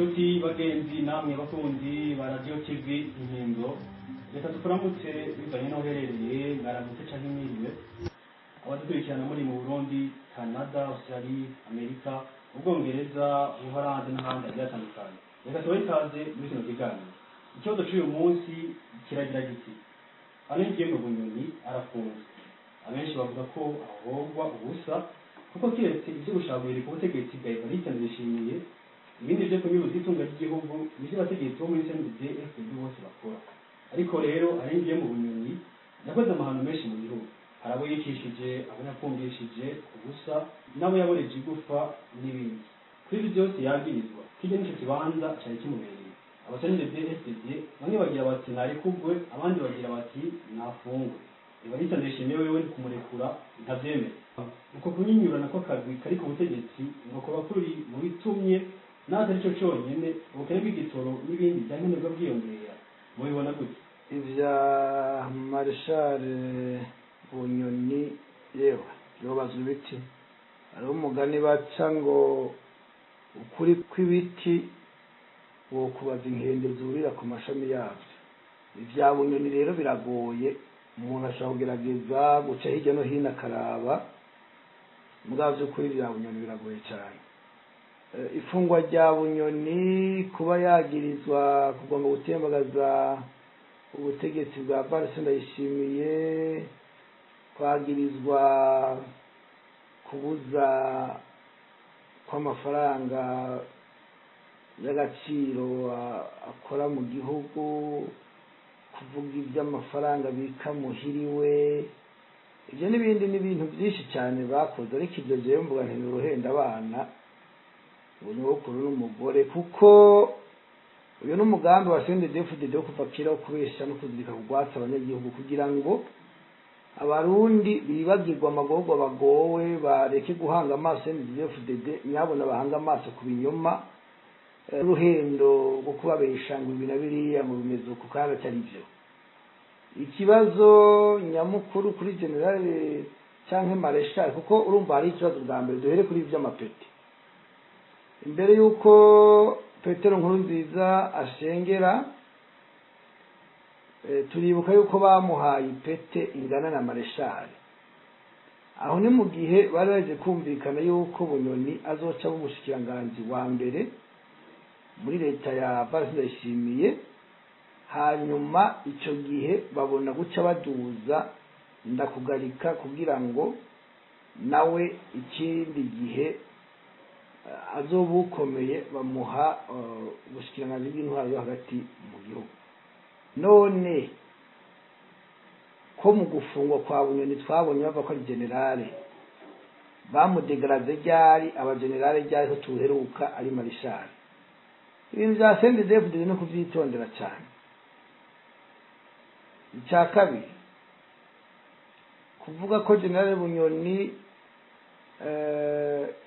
Nshuti bagenzi namwe bakunzi ba Radio TV Inkinzo, reka tukuramutse bivanye n'aho uherereye, mwaramutse canke mwiriwe. Abadukurikirana muri mu Burundi, Canada, Australie, Amerika, Ubwongereza, Ubuholandi n'ahandi hagiye hatandukanye, reka tubahe ikaze muri kino kiganiro. Ikibazo c'uyu munsi kiragira giti: Alain Guillaume Bunyoni arafunzwe. Abenshi bavuga ko ahogwa ubusa, kuko kiretse ivyo gushaka ku butegetsi bwa Evariste Ndayishimiye, ibindi vyo kunyuruza itunga ry'igihugu nivyo abategetsi bo muri CNDD FDD bose bakora. Ariko rero Alain Guillaume Bunyoni yakoze amahano menshi mu gihugu. Hari abo yicishije, abo yafungishije ubusa, n'abo yaboreje igufa n'ibindi. Kuri ibi byose yagirizwa, kirya nico kibanza cari kimubereye. Aba CNDD FDD bamwe bagira bati narekugwe, abandi bagira bati nafungwe. Evariste Ndayishimiye wewe kumurekura ntavyemera. Uko kunyinyurana kw'akagwi kari ku butegetsi ngo kuba kuri mu bitumye n'atari cyo conyene ubukene bw'igitoro n'ibindi vyankenerwa bwiyongera. Mubibona gute? Ivya Marshal Bunyoni, yewe, yobazwa ibiti. Hariho umugani baca ngo ukuri kw'ibiti wokubaza inkende zurira ku mashami yavyo. Ivya Bunyoni rero biragoye, umuntu ashobora kugerageza guca hirya no hino akaraba, mugabo vy'ukuri vya Bunyoni biragoye cane. Ifungwa rya Bunyoni, kuba yagirizwa kugomba gutembagaza ubutegetsi bwa Evariste Ndayishimiye, kwagirizwa kubuza kw'amafaranga y'agaciro akora mu gihugu, kuvuga iby'amafaranga bika muhiriwe, ibyo n'ibindi n'ibintu byinshi cyane bakoze. Ariko ibyo jewe mvuga nti ni uruhenda abana, ngo nyogokuru n'umugore, kuko uyu ni umugambi wa CNDD-FDD wo kuva kera wo kubesha no kuzirika kugwatsa abanyagihugu kugira ngo Abarundi bibagirwa amagorwa bagowe, bareke guhanga amaso CNDD-FDD, nyabona bahanga amaso ku binyoma, uruhendo rwo kubabesha ngo ibi na biriya ngo bimeze uku kandi atari byo. Ikibazo nyamukuru kuri general canke mareshal, kuko urumva hari ikibazo bwa mbere, duhere kuri ivy'amapeti. Imbere y'uko Petero Nkurunziza ashengera, turibuka yuko bamuhaye ipete ingana na mareshal. Aho ni mu gihe bari baje kumvikana yuko Bunyoni azoca umushikiranganji wa mbere muri leta ya Evariste Ndayishimiye. Hanyuma ico gihe babona guca baduza Ndakugarika kugira ngo nawe ikindi gihe azoba ukomeye, bamuha ubushikiranganji bw'intwaro yo hagati mu gihugu. None ko mu gufungwa kwa Bunyoni twabonye bava ko ari generale, bamudegrade ryari? Abagenerale ryari ko tuheruka ari marishal? Ibintu bya CNDD-FDD no kuvyitondera cyane. Icya kabiri, kuvuga ko generale Bunyoni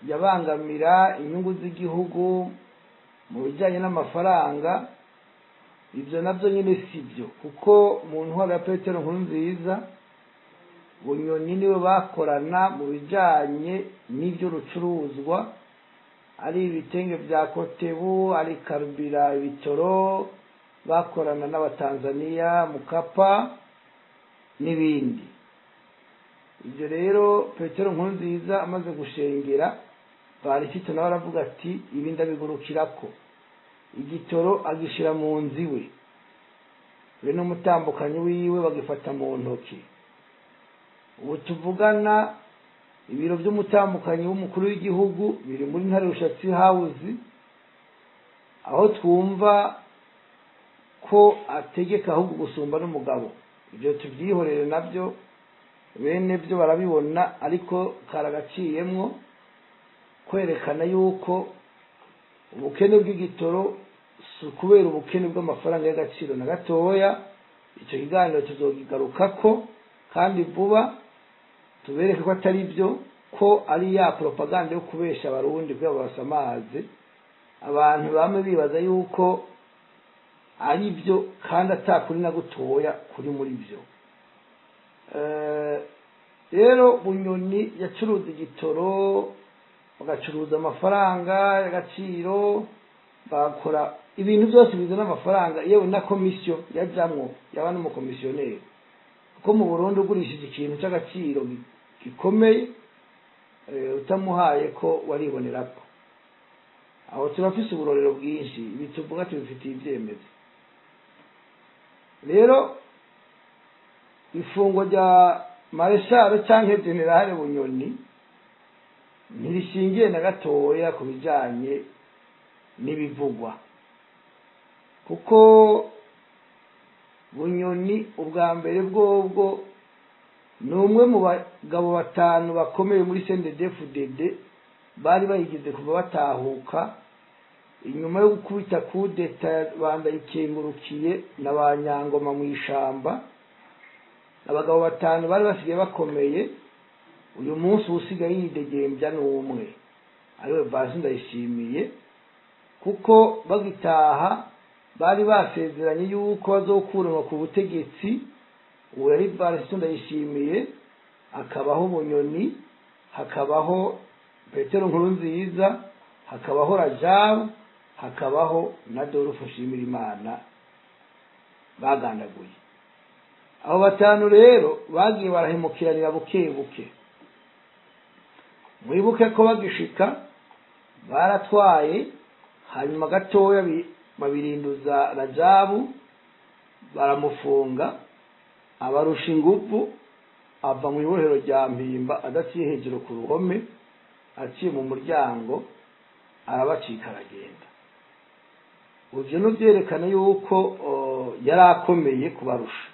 yabangamira inyungu z'igihugu mu bijyanye n'amafaranga, ibyo nabyo nyine si byo, kuko mu ntwaro ya Petero Nkurunziza Bunyoni niwe bakorana mu bijyanye n'iby'urucuruzwa, ari ibitenge bya kotebu, ari karubira, ibitoro, bakorana n'Abatanzaniya, Mukapa n'ibindi. Ibyo rero Petero Nkurunziza amaze gushengera, Barisito nawe aravuga ati ibi ndabigurukirako, igitoro agishira mu nzu iwe, be n'umutambukanyi wiwe bagifata mu ntoki. Ubu tuvugana ibiro by'umutambukanyi w'umukuru w'igihugu biri muri Ntare Rushatsi House, aho twumva ko ategeka ahubwo gusumba n'umugabo. Ibyo tubyihorere, nabyo bene byo barabibona, ariko karagaciyemwo kwerekana yuko ubukene bw'igitoro si ukubera ubukene bw'amafaranga y'agaciro na gatoya. Icyo kiganiro tuzokigarukako kandi vuba, tubereke ko atari byo, ko ari ya propaganda yo kubesha Abarundi kugira ngo basamaze abantu, bamwe bibaza yuko ari byo kandi atakuri na gutoya kuri muri byo. Rero Bunyoni yacuruza igitoro, bagacuruza amafaranga y'agaciro. Bakora ibintu byose bizana amafaranga, yewe na komisiyo yajamwo, yaba n'umukomisiyoneri, kuko mu Burundi ugurishije ikintu c'agaciro gikomeye utamuhaye ko waribonerako. Aho turafise uburorero bwinshi, ibi tuvuga tubifitiye ibyemezo. Rero ifungwa rya maréchal canke général Bunyoni ntirishingiye na gatoya ku bijanye n'ibivugwa, kuko Bunyoni ubwa mbere bwobwo ni umwe mu bagabo batanu bakomeye muri CNDD-FDD bari bayigize kuva batahuka inyuma yo gukubita kudeta Bandayikengurukiye na ba Nyangoma mu ishamba. Abagabo batanu bari basigaye bakomeye, uyu munsi usigaye yidegembya ni umwe, ariwe Basi Ndayishimiye, kuko bagitaha bari basezeranye yuko bazokuranwa ku butegetsi. Uwo yari Basi Ndayishimiye, akabaho Bunyoni, hakabaho Petero Nkurunziza, hakabaho Rajabu, hakabaho na Adolphe Nshimirimana bagandaguye. Abo batanu rero bagiye barahemukiranira buke buke. Mwibuke ko bagishika baratwaye, hanyuma gatoya babirinduza Rajabu, baramufunga, abarusha ingufu, ava mu ibohero rya Mpimba adaciye hejuru ku ruhome, aciye mu muryango, arabacika aragenda. Ivyo nuvyerekana yuko yari akomeye kubarusha,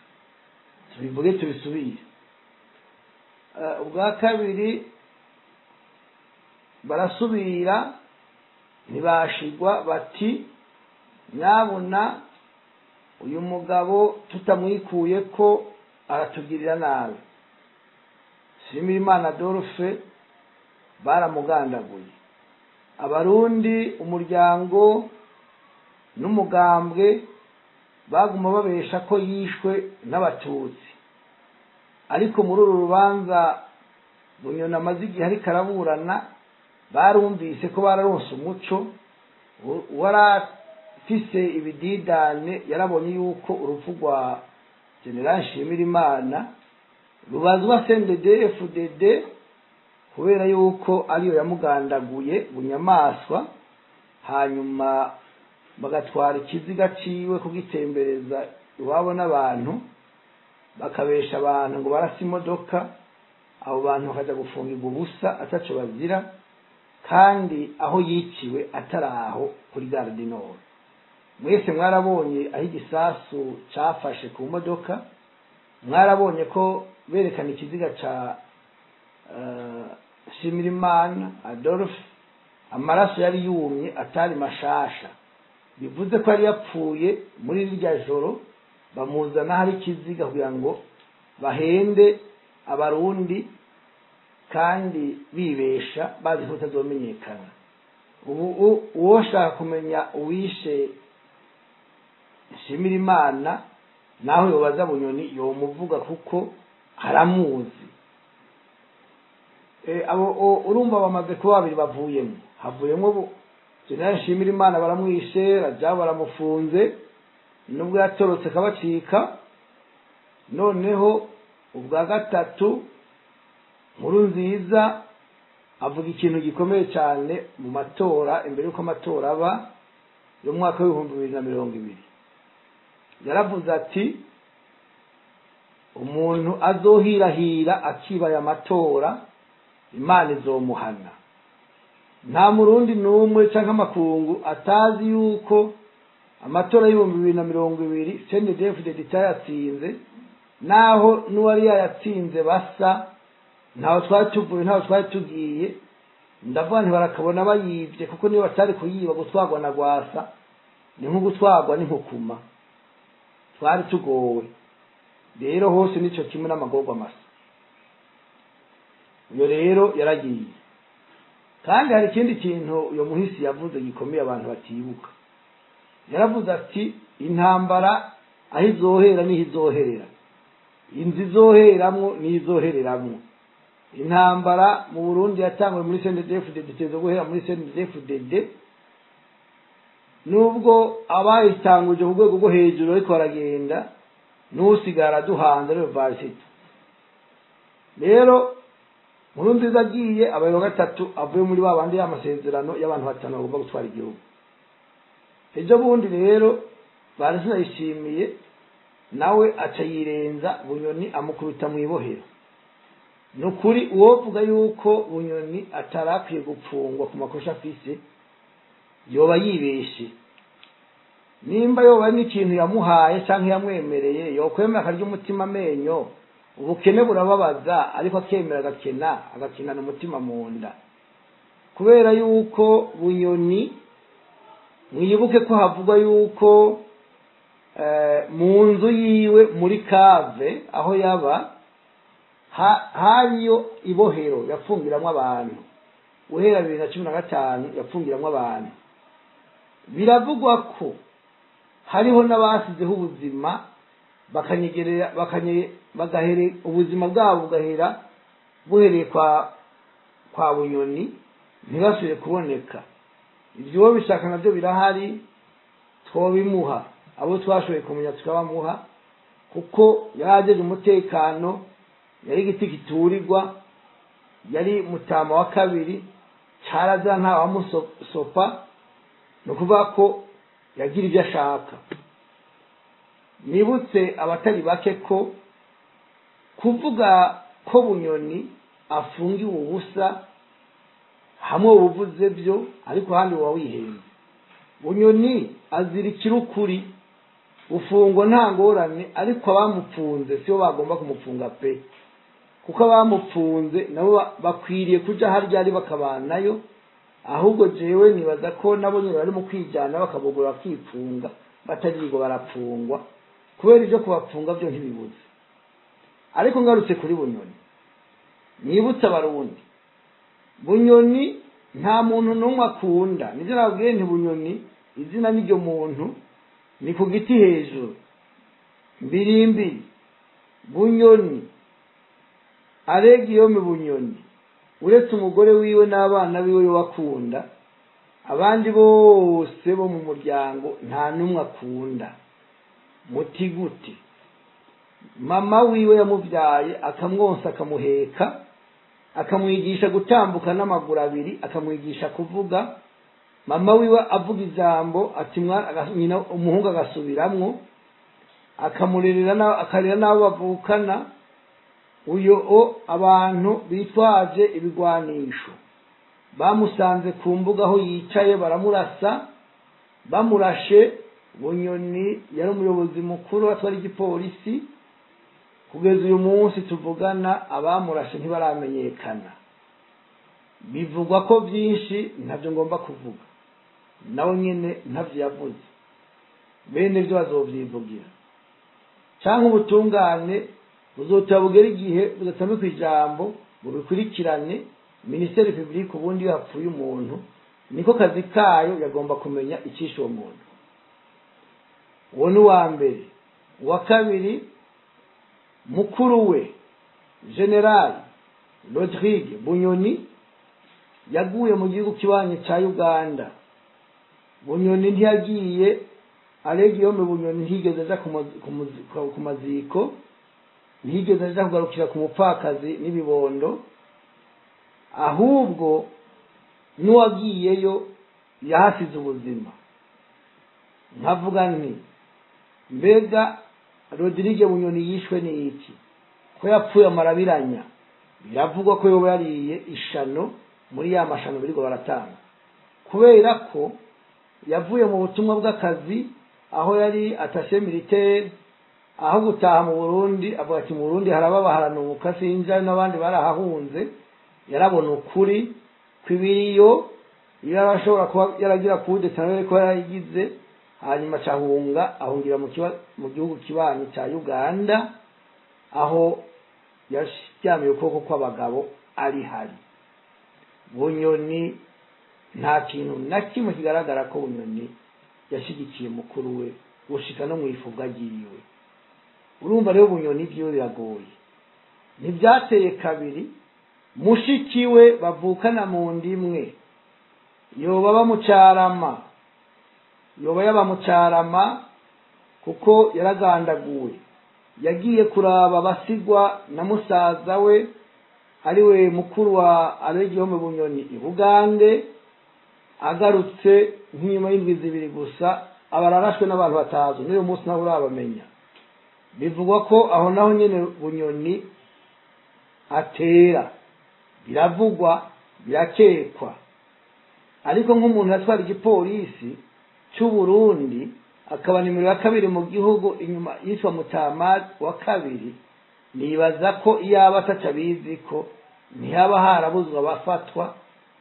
tubivuge tubisubire. Ubwa kabiri barasubira ntibashigwa, bati nyabuna uyu mugabo tutamwikuye ko aratugirira nabi. Nshimirimana Adolphe baramugandaguye. Abarundi, umuryango n'umugambwe baguma babesha ko yishwe n'abatutsi, ariko muri uru rubanza Bunyoni amaze igihe ariko araburana, barumvise ko bararonse umuco. Warafise ibididane yarabonye yuko urupfu rwa Général Nshimirimana rubazwa CNDD FDD, kubera yuko ariyo yamugandaguye bunyamaswa, hanyuma bagatwara ikiziga ciwe kugitembereza iwabo n'abantu, bakabesha abantu ngo barasa imodoka, abo bantu bakaja gufungirwa ubusa ataco bazira, kandi aho yiciwe atari aho kuri Gare du Nord. Mwese mwarabonye aho igisasu cafashe ku modoka, mwarabonye ko berekana ikiziga ca Nshimirimana Adolphe, amaraso yari yumye atari mashasha, bivuze ko yari yapfuye muri rirya joro. Bamuzana hari ikiziga kugira ngo bahende abarundi, kandi bibesha bazi ko bitazomenyekana. Ubu uwoshaka kumenya uwishe Nshimirimana, naho yobaza Bunyoni yomuvuga, kuko aramuzi. Abo urumva bamaze kuba babiri bavuyemo, havuyemo Général Nshimirimana baramwishe, Rajabu baramufunze nubwo yatorotse akabacika. Noneho ubwa gatatu Nkurunziza avuga ikintu gikomeye cyane mu matora, imbere y'uko amatora aba y'umwaka w'2020, yaravuze ati umuntu azohirahira akiba aya matora Imana izomuhana. Nta murundi n'umwe canke amakungu atazi yuko amatora y'2020 CNDD-FDD itayatsinze, naho n'uwari yayatsinze basa ntaho twari tuvuye, ntaho twari tugiye. Ndavuga ntibarakabona bayivye, kuko niyo batari kuyiba gutwarwa na Rwasa ni nko gutwarwa n'inkukuma, twari tugowe. Rero hose nico kimwe n'amagorwa masa. Uyo rero yaragiye. Kandi hari ikindi kintu uyo muhisi yavuze gikomeye abantu batibuka. Yaravuze ati intambara aho izohera niho izoherera, inzu izoheramwo niho izohereramwo. Intambara mu Burundi yatanguye muri CNDD-FDD, iteza guhera muri CNDD-FDD. Nubwo abayitanguje ku rwego rwo hejuru ariko baragenda, n'usigara duhanze ariwe Varisito. Rero Nkurunziza agiye abaye wa gatatu avuye muri ba bandi y'amasezerano y'abantu batanu bagomba gutwara igihugu. Ejo bundi rero Varisito yishimiye nawe aca yirenza Bunyoni amukubita mu ibohero. Ni ukuri uwovuga yuko Bunyoni atarakwiye gupfungwa ku makosa afise yoba yibeshe. Nimba yoba n'ikintu yamuhaye canke yamwemereye, yokwemera akarya umutima amenyo. Ubukene burababaza, ariko akemera agakena, agakinana umutima mu nda. Kubera yuko Bunyoni, mwibuke ko havugwa yuko mu nzu yiwe muri kave aho yaba hariyo ibohero yafungiramwo abantu. Guhera 2015 yafungiramwo abantu. Biravugwa ko hariho n'abasizeho ubuzima bakanyegerera, bagahere ubuzima bwabo bugahera buhereye kwa Bunyoni, ntibasubire kuboneka. Ibyo bishaka navyo birahari, twobimuha abo twashoboye kumenya tukabamuha, kuko yarajeje umutekano, yari igiti giturirwa, yari mutama wa kabiri, caraza nta wamusopa, ni ukuvuga ko yagira ibyo ashaka. Nibutse abatari bake ko kuvuga ko Bunyoni afungiwe ubusa hamwe ubuvuze byo, ariko handi uba wihenze. Bunyoni azirikira ukuri, ufungwa nta ngorane, ariko abamupfunze sibo bagomba kumupfunga pe, kuko abamupfunze nabo bakwiriye kuja harya ari bakabanayo. Ahubwo jewe nibaza ko nabo nyine bari mu kwijana bakabogora bakipfunga, batarirwa barapfungwa kubera ibyo kubapfunga byo ntibibuze. Ariko ngarutse kuri Bunyoni, nibutse Abarundi, Bunyoni nta muntu n'umwe akunda. Nivyo nababwiye nti Bunyoni izina n'iryo muntu ni ku giti hejuru mbirimbiri. Bunyoni Aregiyome Bunyoni, uretse umugore wiwe n'abana biwe bakunda, abandi bose bo mu muryango nta n'umwe akunda. Muti gute? Mama wiwe yamubyaye akamwonsa, akamuheka, akamwigisha gutambuka n'amaguru abiri, akamwigisha kuvuga. Mama wiwe avuga ijambo ati nyina umuhungu agasubiramwo, akamurerera akarera n'abo bavukana. Uyo abantu bitwaje ibigwanisho bamusanze ku mbuga aho yicaye baramurasa. Bamurashe, Bunyoni yari umuyobozi mukuru atwara igipolisi. Kugeza uyu munsi tuvugana abamurashe ntibaramenyekana. Bivugwa ko byinshi ntavyo ngomba kuvuga, nawe nyene ntavyo yavuze, bene byo bazovyivugira. Canke ubutungane buzoteba bugera igihe budatamika ijambo bubikurikirane. Ministeri publique ubundi iyo hapfuye umuntu niko kazi kayo, yagomba kumenya icishe uwo muntu. Uwo ni uwa mbere. Uwa kabiri, mukuru we General Rodrigue Bunyoni yaguye mu gihugu kibanyi ca Uganda. Bunyoni ntiyagiye, Aregiyome Bunyoni ntiyigeze aja ku maziko, ntiyigeze aja kugarukira ku mupfakazi n'ibibondo, ahubwo n'uwagiyeyo yahasize ubuzima. Nkavuga nti mbega Rodrigue Bunyoni yishwe n'iki? Ko yapfuye amarabiranya? Biravugwa ko yoba yariye ishano muri ya mashano biriko baratanga, kubera ko yavuye mu butumwa bw'akazi aho yari attaché militaire, aho gutaha mu Burundi avuga ati mu Burundi harababaharanuka sinja n'abandi barahahunze. Yarabona ukuri kw'ibiriyo, iyo yarashobora kuba yaragira kudeta nawe ko yarayigize, hanyuma acahunga ahungira mu gihugu kibanyi ca Uganda, aho yaryamiye ukuboko kw'abagabo ari hari. Bunyoni nta kintu na kimwe kigaragara ko Bunyoni yashigikiye mukuru we gushika no mwifubwa ryiwe. Urumva rero Bunyoni vyiwe biragoye. Ntivyateye kabiri, mushikiwe bavukana mu ndimwe yoba bamucarama Yoba yaba mu Carama, kuko yaragandaguwe. Yagiye kuraba abasigwa na musaza we, ariwe mukuru wa Aregihome Bunyoni i Bugande. Agarutse nk'inyuma y'indwi 2 gusa, aba ararashwe n'abantu batazwi, n'uyu munsi ntawe urabamenya. Bivugwa ko aho naho nyene Bunyoni atera, biravugwa, birakekwa. Ariko nk'umuntu yatwara igipolisi cy'u Burundi, akaba nimero ya 2 mu gihugu inyuma yitwa Mutama wa 2, nibaza ko iyaba atacabizi ko ntihaba harabuzwa abafatwa,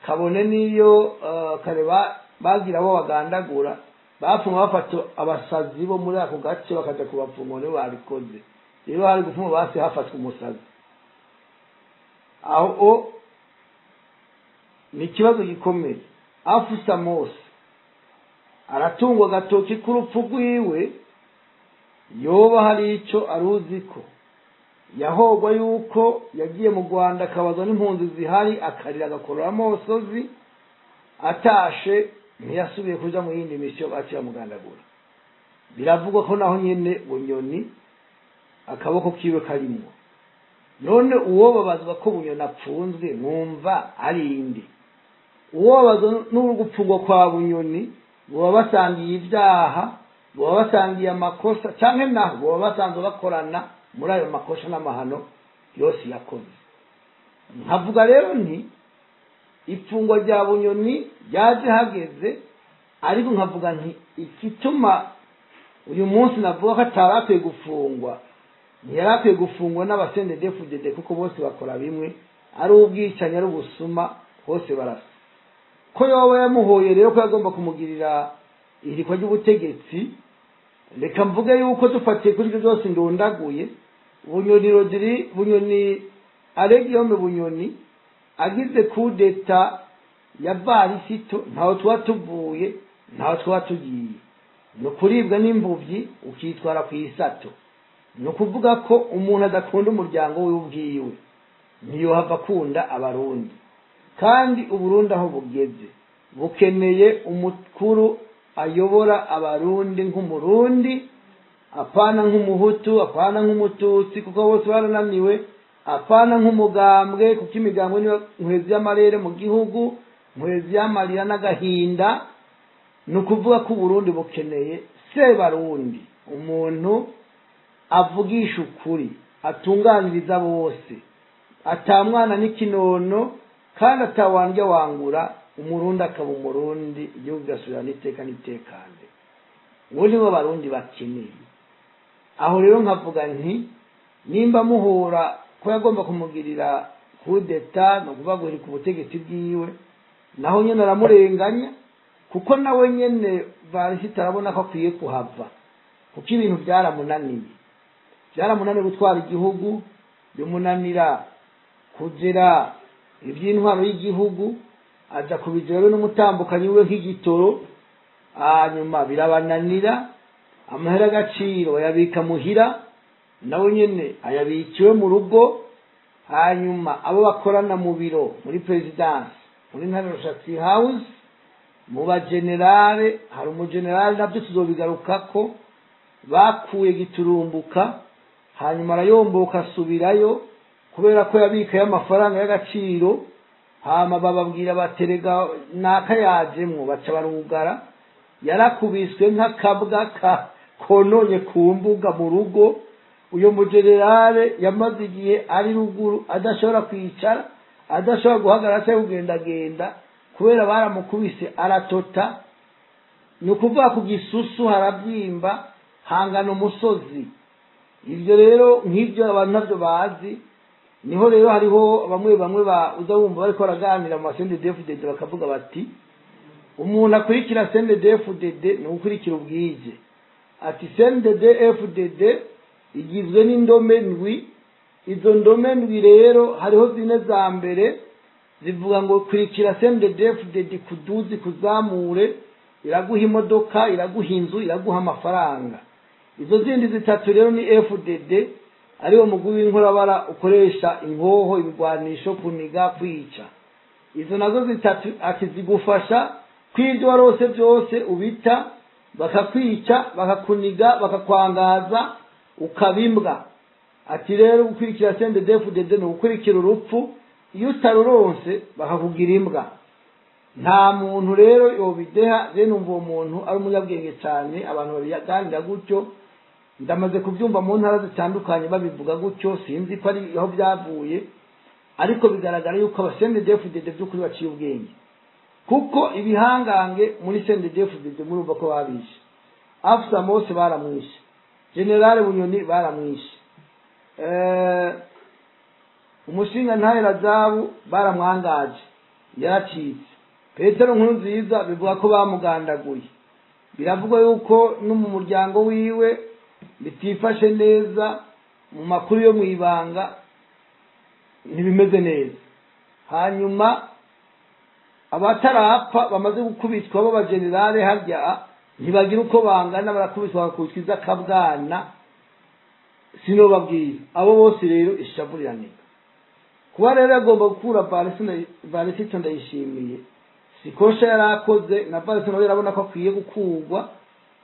kabone niyo kare bagira abo bagandagura, bapfuma bafata abasazi bo muri ako gace bakaja kubapfuma, nibo babikoze. Rero hari gupfuma basi hafatwa umusazi. Aho ni ikibazo gikomeye. Afusa Mose aratungwa agatoki k'urupfu rwiwe, yoba hari ico aruzi ko yahogwa yuko yagiye mu Rwanda akabazwa n'impunzi zihari, akarira agakorora amosozi, atashe ntiyasubiye kuja mu yindi misiyo, baciye bamugandagura. Biravugwa ko naho nyene Bunyoni akaboko kiwe karimwo. None uwo babazwa ko Bunyoni apfunzwe mwumva ari inde? Uwo babazwa n'urugupfungwa kwa Bunyoni, boba basangiye ibyaha, boba basangiye amakosa, canke naho boba basanzwe bakorana muri ayo makosa n'amahano yose yakoze. Nkavuga rero nti ifungwa rya Bunyoni ryaje hageze, ariko nkavuga nti igituma uyu munsi navuga ko atari akwiye gufungwa, ntiyari akwiye gufungwa n'abasendedefudede, kuko bose bakora bimwe, ari ubwicanyi, ari ubusuma, bose barasa. Ko yoba yamuhoye rero ko yagomba kumugirira ihirikwa ry'ubutegetsi, reka mvuge yuko dufatiye kuri ibyo byose ndondaguye, Bunyoni Rodiri, Bunyoni Aregiyome Bunyoni agize kudeta ya Varisito, ntaho tuba tuvuye, ntaho tuba tugiye. Ni ukuribwa n'imbuvyi ukitwara ku isato. Ni ukuvuga ko umuntu adakunda umuryango wiwe ubwiwe ntiyohava akunda Abarundi. Kandi Uburundi aho bugeze bukeneye umukuru ayobora Abarundi nk'Umurundi, apana nk'Umuhutu, apana nk'Umututsi, kuko bose barananiwe, apana nk'umugambwe, kuko imigambwe niyo nkwezi y'amarere mu gihugu, nkwezi y'amarira n'agahinda. Ni ukuvuga ko Uburundi bukeneye Sebarundi, umuntu avugisha ukuri, atunganiriza bose, atamwana n'ikinono, kandi atawandya wangura. Umurundi akaba Umurundi, igihugu kigasubirana iteka n'itekane. Uwo nibo Abarundi bakeneye. Aho rero nkavuga nti nimba muhora ko yagomba kumugirira kudeta, no kuvuga guhirika ubutegetsi bwiwe, naho nyene aramurenganya, kuko nawe nyene Varisito arabona ko akwiye kuhava, kuko ibintu byaramunaniye. Byaramunaniye gutwara igihugu, bimunanira kugera iby'intwaro y'igihugu, aja kubijera rero n'umutambukanyi we nk'igitoro, hanyuma birabananira. Amahera agaciro ayabika muhira, nawe nyene ayabikiwe mu rugo. Hanyuma abo bakorana mu biro, muri perezidansi, muri Ntare Rushatsi House, mu bagenerale, hari umugenerale nabyo tuzobigarukako, bakuye giturumbuka, hanyuma arayomboka asubirayo kubera ko yabikayo amafaranga y'agaciro. Hama bababwira baterega naka yajemwo, baca barugara. Yarakubiswe nk'akabwa kononye ku mbuga mu rugo. Uyo mugenerale yamaze igihe ari ruguru, adashobora kwicara, adashobora guhagarara cyangwa kugendagenda, kubera baramukubise aratota. Ni ukuvuga ku gisusu harabyimba, hangana umusozi. Ibyo rero nk'ibyo abantu ntabyo bazi. Niho rero hariho bamwe bamwe uza wumva bariko baraganira mu masendedefudede, bakavuga bati umuntu akurikira sendedefudede ni ukurikira ubwije. Ati sendedefudede igizwe n'indome ndwi. Izo ndome ndwi rero hariho zine za mbere zivuga ngo kurikira sendedefudede kuduzi kuzamure, iraguha imodoka, iraguha inzu, iraguha amafaranga. Izo zindi zitatu rero ni FDD, ariwo mugwi w'inkorabara ukoresha inkoho, ibigwanisho, kuniga, kwica. Izo nazo zitatu ati zigufasha kw'ibyo warose byose ubita, Bakakwica, bakakuniga, bakakwangaza, ukabimbwa. Ati rero gukurikira CNDD-FDD ni ugukurikira urupfu, iyo utaruronse bakakugira imbwa. Nta muntu rero yobideha. Rero numva uwo muntu ari umunyabwenge cyane. Abantu babiganira gutyo, ndamaze kubyumva mu ntara zitandukanye babivuga gutyo, sinzi ko ari aho byavuye, ariko bigaragara yuko aba CNDD-FDD by'ukuri baciye ubwenge, kuko ibihangange muri CNDD-FDD murumva ko babishe. Afsa Mose baramwishe, General Bunyoni baramwishe, umushinga ntahe Rajabu baramwangaje yaracitse, Petero Nkurunziza bivuga ko bamugandaguye, biravugwa yuko no mu muryango wiwe bitifashe neza, mu makuru yo mu ibanga ntibimeze neza. Hanyuma abatarapfa bamaze gukubitwa b'abajenerale harya ntibagira uko bangana, barakubitwa bakubitwa iz'akabwana, sinobabwira abo bose. Rero ishavu riraneka. Kuba rero agomba gukura Varisito Ndayishimiye, sikosha yari akoze, na Varisito nawe yarabona ko akwiye gukurwa,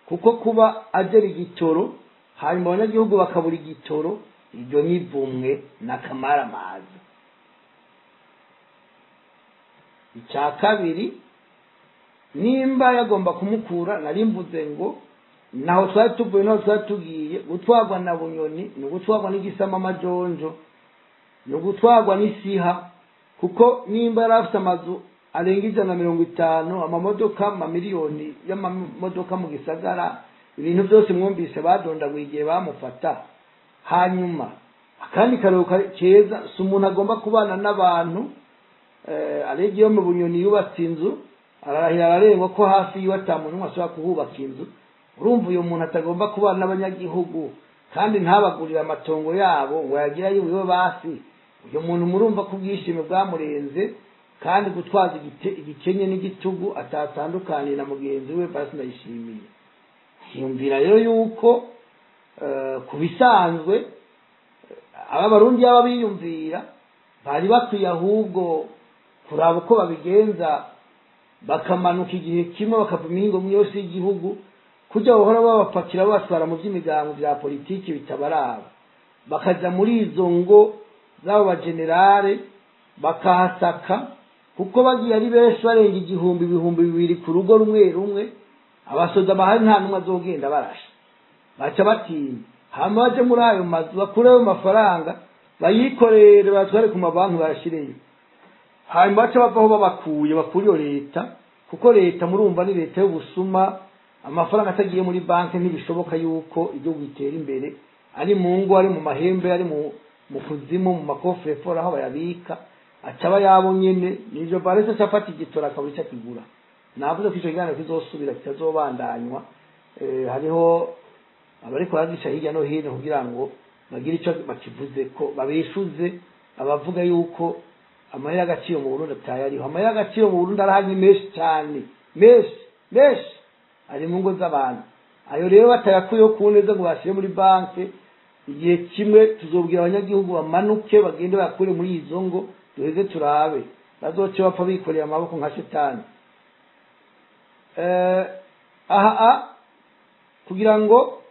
kuko kuba agera igitoro hanyuma abanyagihugu bakabura igitoro, iryo ni ivumwe n'akamaramaza. Icya kabiri, nimba yagomba kumukura, nari mvuze ngo naho twari tuvuye, naho twari tugiye gutwarwa na Bunyoni, ni ugutwarwa n'igisamamajonjo, ni ugutwarwa n'isiha, kuko nimba yari afite amazu arenga 150, amamodoka, amamiliyoni y'amamodoka mu gisagara, ibintu byose mwumvise badondaguye igihe bamufata. Hanyuma akandi karuhuko keza, si umuntu agomba kubana n'abantu. Arenga iyo mu Bunyoni yubatse inzu, ararahira ararengwa ko hafi yiwe ata muntu n'umwe ashobora kuhubaka inzu. Urumva uyu muntu atagomba kubana n'abanyagihugu, kandi ntabagurire amatongo yabo ngo yagire ayiwe basi. Uyu muntu murumva ko ubwishime bwamurenze, kandi gutwaza igikenye n'igitugu atatandukaniye na mugenzi we Basi Ndayishimiye. Yumvira rero yuko ku bisanzwe aba Barundi yaba biyumvira bari bakwiye ahubwo kuraba uko babigenza, bakamanuka igihe kimwe, bakava imihingo yose y'igihugu, kujya bahora babapakira babatwara mu by'imigango bya politiki bitabaraba, bakaja muri izo ngo z'abo bagenerale bakahasaka, kuko bagiye ari benshi barenga 1000, 2000 ku rugo rumwe rumwe, abasoda bahari nta n'umwe azogenda barasha, baca batinya. Hama baje muri ayo mazu bakure ayo mafaranga, bayikorere, bayatware ku mabanki bayashireyo, hanyuma baca bavaho babakuye, bakure iyo leta, kuko leta murumva ni leta y'ubusuma. Amafaranga atagiye muri banki ntibishoboka yuko igihugu gitera imbere, ari mu ngo, ari mu mahembe, ari mu kuzimu, mu makofrefora aho bayabika, acaba yabo nyene. Nivyo Barese afata igitora akabura icyo akigura. Navuze ko ico kiganiro kizosubira, kitazobandanywa. Hariho abariko baragisha hirya no hino kugira ngo bagire ico bakivuze, ko babeshuze abavuga yuko amahera y'agaciro mu Burundi atayariho. Amahera y'agaciro mu Burundi arahari, menshi cyane, menshi menshi, ari mu ngo z'abantu. Ayo rero batayakuyeho ku neza ngo bashyire muri banki, igihe kimwe tuzobwira abanyagihugu bamanuke bagende bayakure muri izo ngo, duheze turabe bazoce bapfa bikoreye amaboko nka shetani. Aha kugira ngo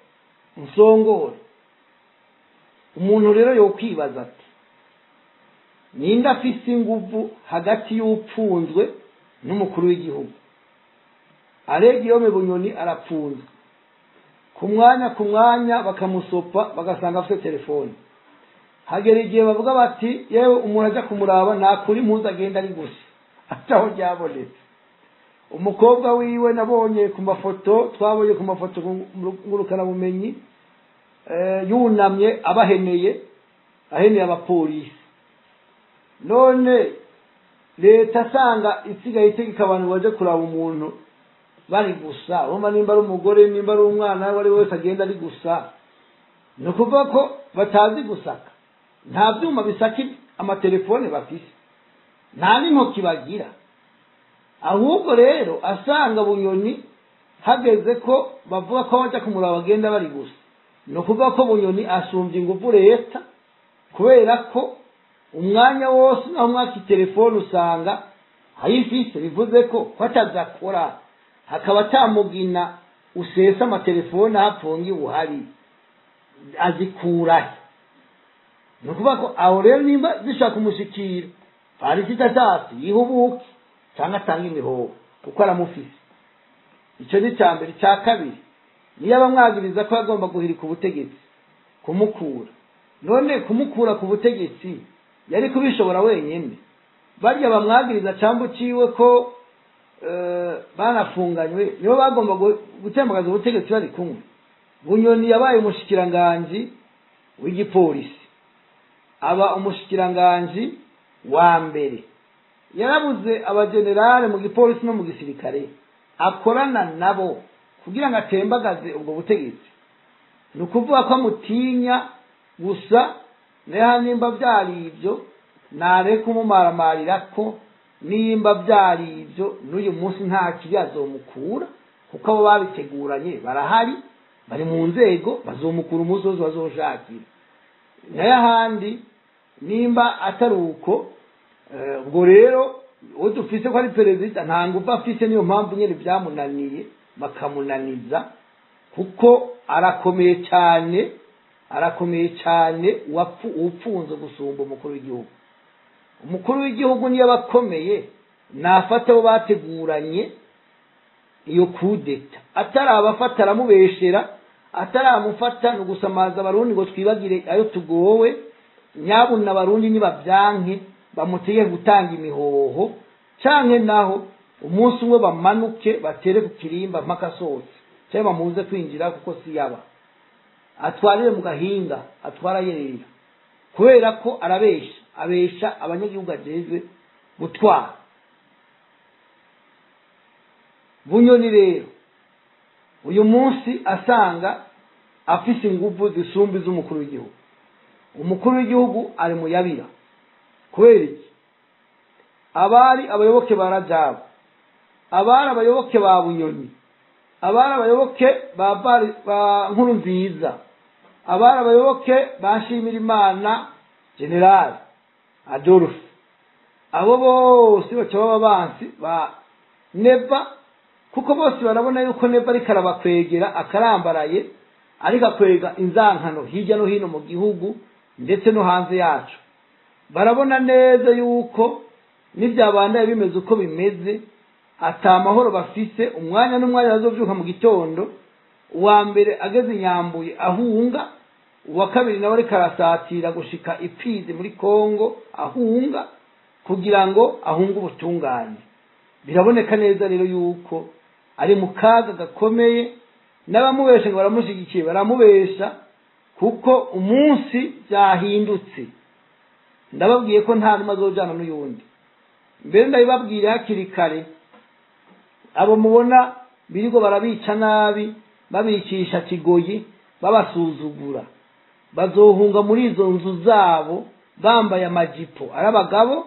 nsongore umuntu rero yokwibaza ati ninde afise inguvu hagati y'upfunzwe n'umukuru w'igihugu? Arega iyo Bunyoni arapfunzwe ku mwanya ku mwanya, bakamusopa bagasanga afite telefone. Hagera igihe bavuga bati yewe umuntu ajya kumuraba ntakuri impuzu, agenda ari gusa ataho ryabonetse. Umukobwa wiwe nabonye ku mafoto, twabonye ku mafoto ngurukanabumenyi, yunamye abaheneye, aheneye abapolisi. None leta asanga isigaye itegeka abantu baje kuraba umuntu bari gusa, urumva nimba ari umugore, nimba ari umwana, uwo ari wese agenda ari gusa, ni ukuvuga ko batazi gusaka, nta byuma bisaka amatelefone bafise, nta n'intoki bagira. Ahubwo rero asanga Bunyoni hageze ko bavuga ko bajya kumuraba bagenda bari gusa, ni ukuvuga ko Bunyoni asumbya ingufu leta, kubera ko umwanya wose naho mwaka telefone usanga ayifise, bivuze ko atazakora, hakaba atamugina Usesa amatelefone ahafungiye uhari azikurahe? Ni ukuvuga ko aho rero nimba zishaka kumushikira, Varisito ashatse yihubuke cyangwa atange imihoho, kuko aramufise. Icyo ni icya mbere. Icya kabiri, niyo abamwagiriza ko agomba guhirika ubutegetsi, kumukura, none kumukura ku butegetsi yari kubishobora wenyine? Barya bamwagiriza cyangwa uciwe ko banafunganywe, nibo bagomba gutembagaza ubutegetsi bari kumwe? Bunyoni yabaye umushikiranganji w'igipolisi, aba umushikiranganji wa mbere, yarabuze abagenerale mu gipolisi no mu gisirikare akorana nabo kugira ngo atembagaze ubwo butegetsi? Ni ukuvuga ko amutinya gusa. Naho nimba byari ibyo, ntareke kumumaramarira ko nimba byari ibyo, n'uyu munsi nta kibi azomukura, kuko abo babiteguranye barahari, bari mu nzego, bazomukura umunsi wose bazoshakira. Nayo ahandi nimba atari uko, ubwo rero uwo dufise ko ari perezida nta ngufu afise. Niyo mpamvu nyine byamunaniye, bakamunaniza, kuko arakomeye cyane, arakomeye cyane uwupfunze gusumba umukuru w'igihugu. Umukuru w'igihugu niyo aba akomeye, nafata abo bateguranye iyo kudeta. Atarabafata aramubeshera, ataramufata ni ugusamaza Abarundi ngo twibagire ayo tugowe. Nyabuna Abarundi nibabyanke, bamutegeke gutanga imihoho, canke naho umunsi umwe bamanuke batere ku kirimba mpaka asohotse, cyangwa bamuze kwinjira, kuko si yaba atwarire mu gahinga, atwara yerera, kubera ko arabesha, abesha abanyagihugu ajejwe gutwara. Bunyoni rero uyu munsi asanga afise ingufu zisumba iz'umukuru w'igihugu. Umukuru w'igihugu ari mu yabira. Kubera iki? Abari abayoboke ba Rajabu, abari abayoboke ba Bunyoni, abari abayoboke ba Nkuru Nziza, abari abayoboke ba Nshimirimana General Adolphe, abo bose baca baba bansi ba Neva, kuko bose barabona yuko Neva ariko arabakwegera akarambaraye, ariko akwega inzankano hirya no hino mu gihugu ndetse no hanze yacu. Barabona neza yuko n'ibyabandaye bimeze uko bimeze, ata mahoro bafise. Umwanya n'umwanya bazovyuka mu gitondo, uwa mbere ageze Inyambuye ahunga, uwa kabiri nawe ariko arasatira gushika Ipizi muri Kongo ahunga, kugira ngo ahunge ubutungane. Biraboneka neza rero yuko ari mu kaga gakomeye. N'abamubesha ngo baramushyigikiye baramubesha, kuko umunsi byahindutse, ndababwiye ko nta numa azojana n'uyundi. Mbere ndabibabwira hakiri kare, abo mubona birirwa barabica nabi, babicisha kigoyi, babasuzugura, bazohunga muri izo nzu zabo bambaye amajipo ari abagabo,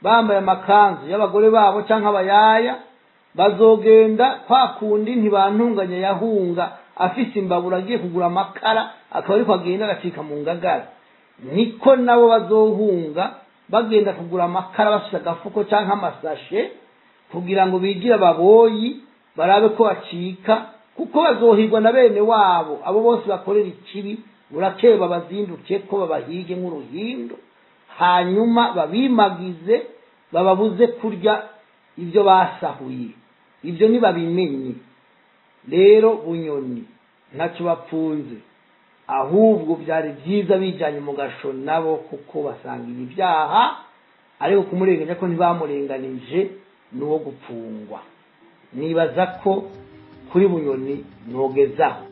bambaye amakanzu y'abagore babo cyangwa abayaya. Bazogenda kwa kundi Ntibantunganya yahunga afise imbabura agiye kugura amakara, akaba ariko agenda agacika mu ngagara, niko nabo bazohunga bagenda kugura amakara bafise agafuko cyangwa amasashe, kugira ngo bigire ababoyi barabe ko bacika, kuko bazohigwa na bene wabo. Abo bose bakorera ikibi, burakeye babazinduke ko babahige nk'uruhindo, hanyuma babimagize, bababuze kurya ibyo basahuye. Ibyo ntibabimenye. Rero Bunyoni ntacyo bapfunze, ahubwo byari byiza bijyanye mu gasho nabo, kuko basangira ibyaha. Ariko kumurenganya ko ntibamurenganije, ni uwo gupfungwa. Nibaza ko kuri Bunyoni nogezaho.